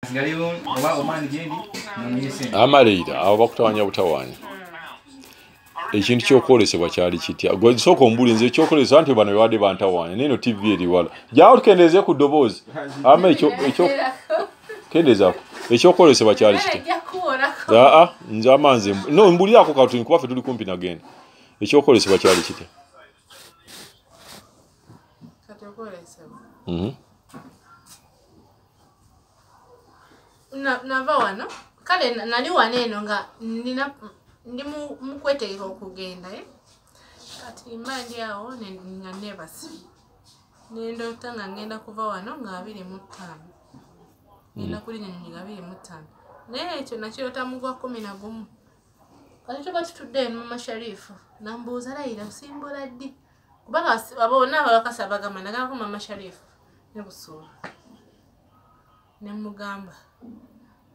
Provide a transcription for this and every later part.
Nsigaleyo oba Oman gyendi noonye sente. Amaleira abo bakutawanya butawanya. Ekintu ky'okwolesebwa kyali kitya? Gwe sooka ombuulire nze ekyokwolesebwa nti bano babadde bantawaanya naye eno TV eri wala. Jjawo tukendeeze ku ddoboozi. Ama ekyo kendeezaako. Ekyokwolesebwa kyali kitya? Aa nze amanze no mbuulirako katuni kuba ffe tuli kumpi nagenda. Ekyokwolesebwa kyali kitya? Kati okwolesebwa. Nava wano kale nali wano eno nga nina ndi mu kwetegeka okugenda kati mba ndi awo nga neebase nendoota nga ngenda kuva wano nga 25 ngenda kulinnya ennyonyi nga 25 naye ekyo nakiroota mu gwa 11 kati tuba tutudde eno Mama Sharifu nambuuza Layira osimbula ddi kubanga bonna abakasi abagamba nagambako Mama Sharifu ne Busuula ne mugamba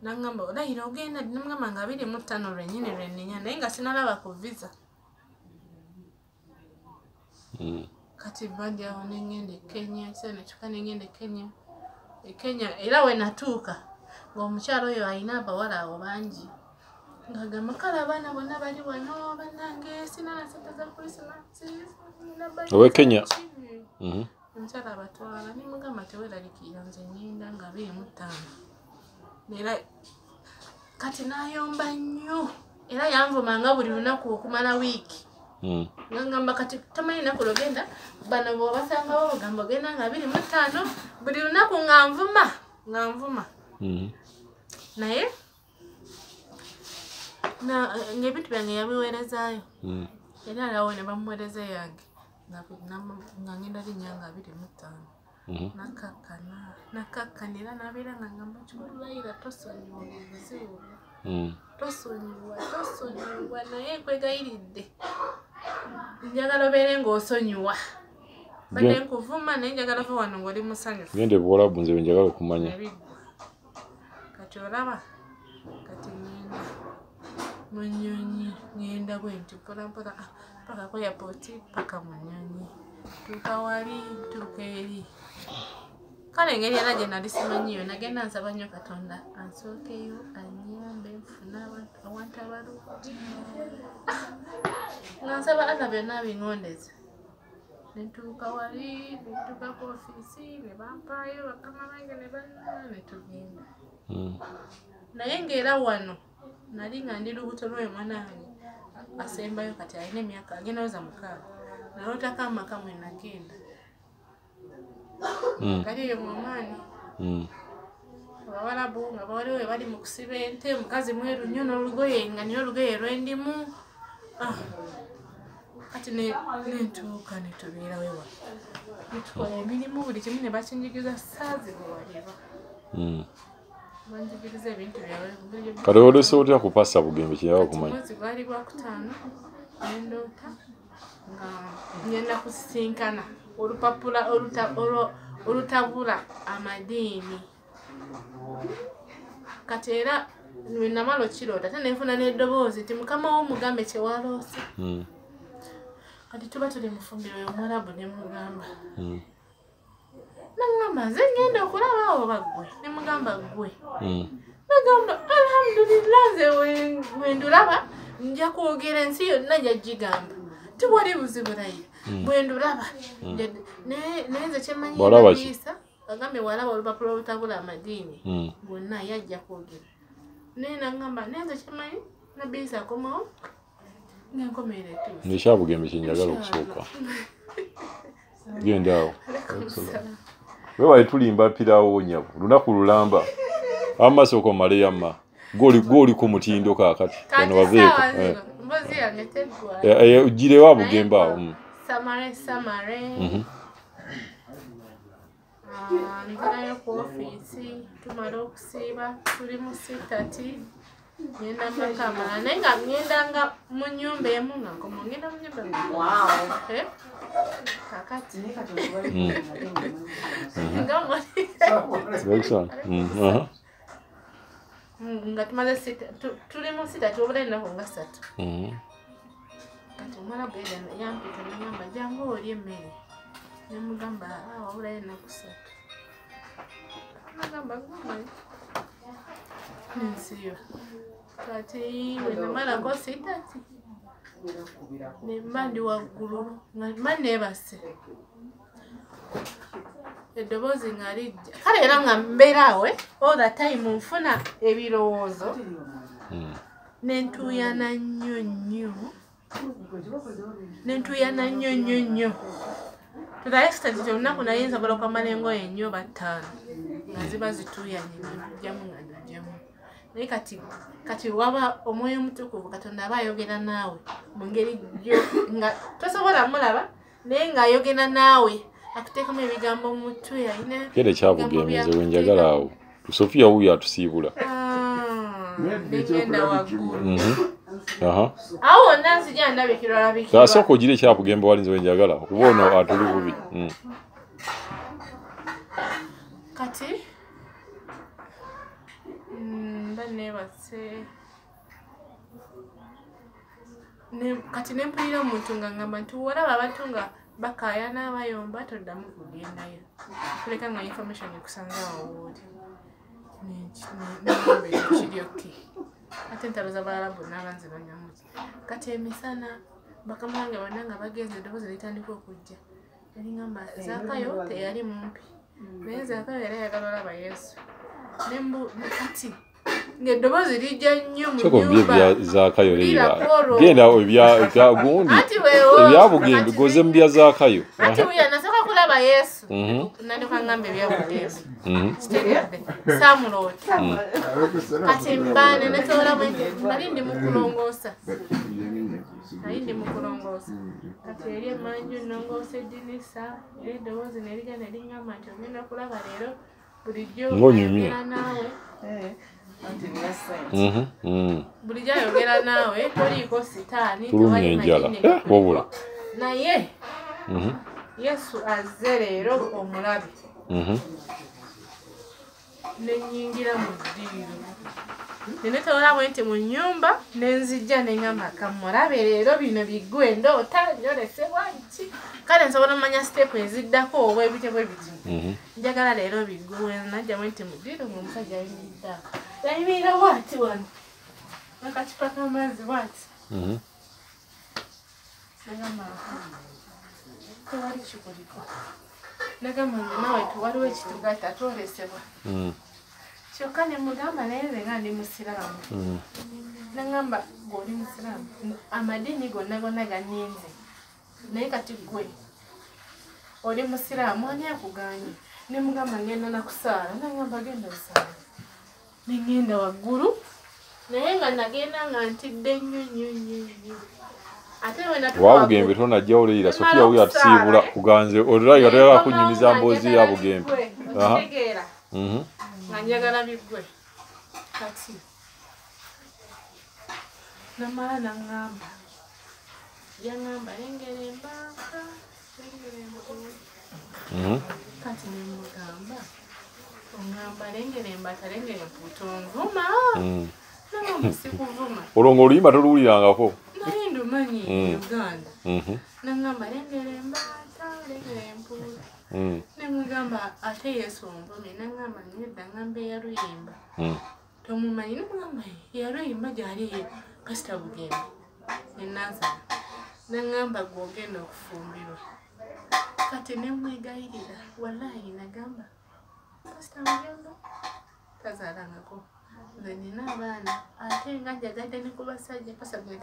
nangamba Layira ogenda ddi namugamba nga 25 lwennyini lwenninya naye nga sinalaba ku visa. Kati bandi awo ne ngenda e Kenya ekiseera ne kyuka ne ngenda e Kenya era we natuuka ng'omukyala oyo alina abawala awo bangi ng'agamba kale abaana bonna bali wano bannange sina na ssente za Christmas. Owe Kenya. Omukyala abatwala ne mugamba teweeraliikirira nze ngenda nga 25 era kati n'ayomba nnyo era yanvumanga buli lunaku okumala wiiki. Ngamba kati tomanyi lunaku lw'ogenda bano bw'obasangawo ogamba ogenda nga 25 buli lunaku nga nvuma. Naye ng'ebintu byange yabiweerezaayo era awo ne bamuweereza eyange nga ngenda linnya nga 25 nakkakkana era n'abeera nga ngamba kikulu Layira tosonyiwa obuzibu tosonyiwa naye nkwegayiridde njagala obeere ng'osonyiwa badde nkuvuma naye njagala ova wano ng'oli musanyufu. Genda e Buwalabu nze bye njagala okumanya. Kati olaba kati ngenda mu nnyonyi ngenda bwe nti mpola mpola paka ku airport paka mu nnyonyi tuuka wali ntuuka eri kale engeri era gye nali simanyiyo nagenda nsaba nnyo Katonda ansookeyo annyambe nfune awantu abalungi nga nsaba Allah byonna abingondeze ne ntuuka wali ne ntuuka ku ofiisi ne bampaayo bakama bange ne banna ne tugenda. Naye ng'era wano nali nga ndi lubuto lw'oyo mwana wange asembayo kati alina emyaka agenda weza 6 nalootako amaka mwe nagenda gali eyo mu Omaani Abawalabu nga waliwo we bali mu kusiba ente omukazi mweru nnyo n'olugoye nga nina olugoye lwendimu kati nentuuka ne tubeerawo wano ne tukola emirimu buli kimu ne bakinjigiza saazibuwalirwa banjigiriza ebintu byabwe. Kati olese otya kupasa Bugembe kye okumanya? Mwezi gwali gwakutaano nendoota nga ngenda kusisinkana olupapula olutabula amadiini kati era lwe namala okiroota ate nenfuna n'eddoboozi nti mukama wo mugambe kye waloose. Kati tuba tuli mu ffumbiro y'Omuwarabu ne mugamba nangamba nze ngenda okulaba awo baggwe ne mugamba ggwe nagamba alhamdulillah nze bwe ndulaba nja kwogera ensi yonna nja gigamba tewali buzibu Layira bwe ndulaba naye nze kyemmanyi Isa agambye walaba olupapula olutabula amadiini gwonna yajja kwogera naye nangamba naye nze kyemmanyi Nabbi Isa akomawo ng'enkomerero etuuse. Nekya Bugembe kye njagala okusooka. Genda awo. Weewale tulimba piraawo nnyabo lunaku lulamba. Amma sooka omaleyo amma gw'oli ku mutindo kaakati bano baveeko. Emboozi yange teggwayo. Ogirewo Bugembe awo. Samale samale nzirayo ku ofiisi tumala okusiiba tuli mu sitati ngenda maka amalala naye nga ngendanga mu nnyumba emu nga nkoma ngenda mu nnyumba emu kakati nga tumaze tuli mu sitati wabula ennaku nga 3 kati omwana bwe yampita nangamba jangu olye emmere ne mugamba wabulayo ennaku 3 nagamba guma Nensiyo. Kati bwe namalako sitati nemba ndi waggulu nga mba neebase. Eddoboozi nga lijja. Kale era nga mbeera awo all the time nfuna ebirowoozo. Nentuuyana nnyo nnyo. Nentuuyana nnyo nnyo nnyo. To the extent nti olunaku naye nsobola okwambala engoye nnyo oba ttaano nga ziba zituuyanye nga njugyamu nga njugyamu. Naye kati waba omwoyo omutukuvu Katonda aba ayogera naawe mu ngeri nga tosobola mulaba naye ng'ayogera naawe akuteekamu ebigambo mu mutwe alina Genda ekyabugembe nze we njagala awo. Sofiya wuuyo atusiibula. Nengenda waggulu. Awo wonna nzija ndabikirwa labikirwa. Sooka ogire ekyabugembe wali nze we njagala kuba ono atuli bubi. Kati mba neebase kati ne mpulira omuntu nga ngamba nti olaba abantu nga bakaayana bayomba toddamu kugendayo. Kuleka nga information ekusanga awo wooli. Nengamba ekyo kiri okay. Ate entalo z'Abawarabu n'abanzi banyamuki. Kati emisana bakama bange bonna nga bagenze eddoboozi litandika okujja. Yalingamba Zaakayo teyali mumpi. Naye Zaakayo yali ayagala olaba Yesu. Kati ng'eddoboozi lijja nnyo mu nnyumba. Sooka Zaakayo leera. Genda ebya gundi. Ebyabugembe goze mu bya Zaakayo. Ati wuya nasooka kulaba Yesu. Nandyoka ngamba ebyabugembe. Kitegedde. Saamuloota. Kati mbaane nesobola bwe nali ndi mu kulongoosa. Nali ndi mu kulongoosa. Kati eri emmanju nnongoosa eddinisa era eddoboozi ne lijja ne liŋŋamba nti ogenda kulaba leero bulijjo ayogera naawe. Bulijjo ayogera naawe toliiko sitaani tewali majinni wabula. Naye Yesu azze leero omulabe. Ne nnyingira mu ddiiro. Ne neetooloola bwe nti mu nnyumba ne nzijja ne ŋŋamba kammulabe leero bino biggwe ndoota njolesebwa ki. Kale nsobola ommanya siteepu eziddako oba ebityo bwe biti. Njagala leero biggwe najja bwe nti mu ddiiro ng'omusajja ayimiridde awo. Yayimirira bw'ati wano. N'akacupa k'amazzi bw'ati. Nagamba tewali kikuliko. Nagamba nze naawe waliwo ekitugatta twolesebwa. Kyokka ne mugamba naye nze nga ndi musiraamu. Nagamba ggwe oli musiraamu. Amadiini gonna gonna ganninze. Naye kati ggwe oli musiraamu ani akugaanye? Ne mugamba ngenda na kusaala. Nagamba genda osaale. Ne ngenda waggulu naye nga nagenda nga ntidde nnyo nnyo nnyo nnyo. Ate bwe natuuka Wabugembe tonajjawo leera Sofiya wuuyo atusiibula kuganze olirayo toyagala kunnyumiza mboozi ya Bugembe. Okitegeera. Nga njagala biggwe. Kati namala naŋŋamba. Yaŋŋamba lengera embaata, lengera embuzi. Kati ne mugamba oŋŋamba lengera embaata, lengera empuuta onvuma. Nagamba sikuvuma. Olwo ng'oluyimba toluwulirangako. Naye ndumanyi Uganda. Naŋŋamba lengera embaata, lengera empuuta. Ne mugamba ate Yesu onvumye. Naŋŋamba nedda ŋŋamba eyaluyimba. Tomumanyi. Ne mugamba eyaluyimba gy'ali Pasita Bugembe e Nansana. Naŋŋamba ggwe ogenda okufumbirwa. Kati ne mwegayirira wallahi nagamba Pasita Bugembe tazaalangako. Nze nina abaana ate nga njagadde ne ku basajja. Pasita Bugembe